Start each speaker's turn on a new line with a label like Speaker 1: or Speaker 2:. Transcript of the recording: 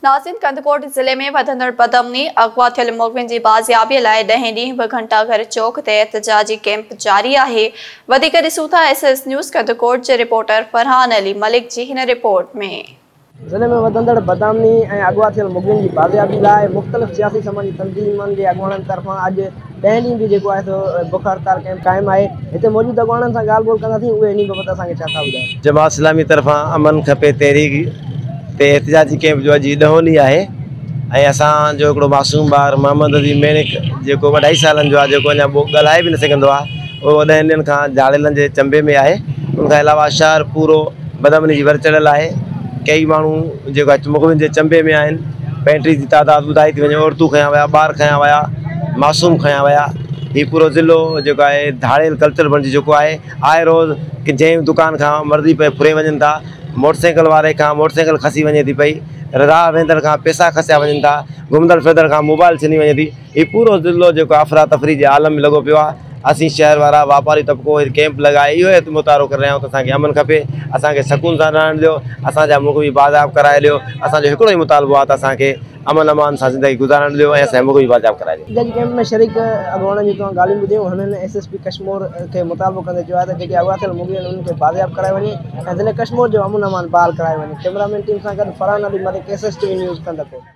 Speaker 1: ناظرين ڪنڌڪوٽ ضلعي ۾ وڌندڙ بدامني، اغوا ٿيل مغوين جي بازيابي لاء ڏهين ڏينهن به گهنٽا گهر چوڪ تي احتجاجي ڪئمپ جاري آهي. وڌيڪ ڏسون ٿا ايس ايس نيوز ڪنڌڪوٽ جي رپورٽر فرحان علي ملڪ جي هن رپورٽ ۾.
Speaker 2: ضلعي ۾ وڌندڙ بدامني ۽ اغوا ٿيل مغوين جي بازيابي لاء مختلف سياسي سماجي تنظيمن جي اڳواڻن طرفان اڄ ڏهين ڏينهن به جيڪو آهي سو بک هڙتال ڪئمپ قائم آهي. هتي موجود اڳواڻن سان ڳالهه ٻولهه ڪنداسين اهي انهي بابت اسان کي ڇا ٿا ٻڌائين.
Speaker 3: جماعت اسلامي طرفان امن کپي تحريڪ تي احتجاجي ڪئمپ جو اڄ هي ڏهون ڏينهن آهي ۽ اسان جو هڪڙو معصوم ٻار محمد عظيم ميڻڪ جيڪو اڍائي سالن جو آهي جيڪو اڃا ڳالهائي به نه سگهندو آهي اهو ڏهن ڏينهن کان ڌاڙيلن جي چنبي ۾ آهي ان کان علاوه شهر پورو بدامني جي ور چڙهيل آهي ڪيئي ماڻهو جيڪو آهي مغوين جي چنبي ۾ آهن 35 جي تعداد ٻڌائي ٿي وڃي عورتون کنيا ويا ٻار کنيا ويا معصوم کنيا ويا هي پورو ضلعو جيڪو آهي ڌاڙيل ڪلچر بڻجي چڪو آهي آئي روز جنهن دڪان کان مرضي پئي ڦري وڃن ٿا موٽر سائيڪل واري کان موٽر سائيڪل کسي وڃي ٿي پئي راهه ويندڙ کان پئسا کسيا وڃن ٿا گهمندڙ ڦرندڙ کان موبائل ڇني وڃي ٿي هي پورو ضلعو جيڪو افراتفري جي عالم ۾ لڳو پيو آهي اسين شهر وارا واپاري طبقو هي ڪيمپ لڳائي اهو ئي مطالبو ڪري رهيا آهيون ته اسان کي امن کپي اسان کي سڪون سان رهڻ ڏيو اسان جا مغوي بازياب ڪرائي ڏيو اسان جو هڪڙو ئي مطالبو آهي ته اسان کي امن امان سان زندگي گذارڻ ڏيو ۽ اسان جا مغوي بازياب ڪرائي ڏيو.
Speaker 2: جج ڪيمپ ۾ شريڪ اڳواڻن جون توهان ڳالهيون ٻڌيون هنن ايس ايس پي ڪشمور کي مطالبو ڪندي چيو آهي ته جيڪي اغوا ٿيل مغوي آهن انهن کي بازياب ڪرايو وڃي ۽ ضلعي ڪشمور جو امن امان بحال ڪرايو وڃي ڪئميرا مين ٽيم سان گڏ Farhan Ali Malik S S T V news Kandhkot.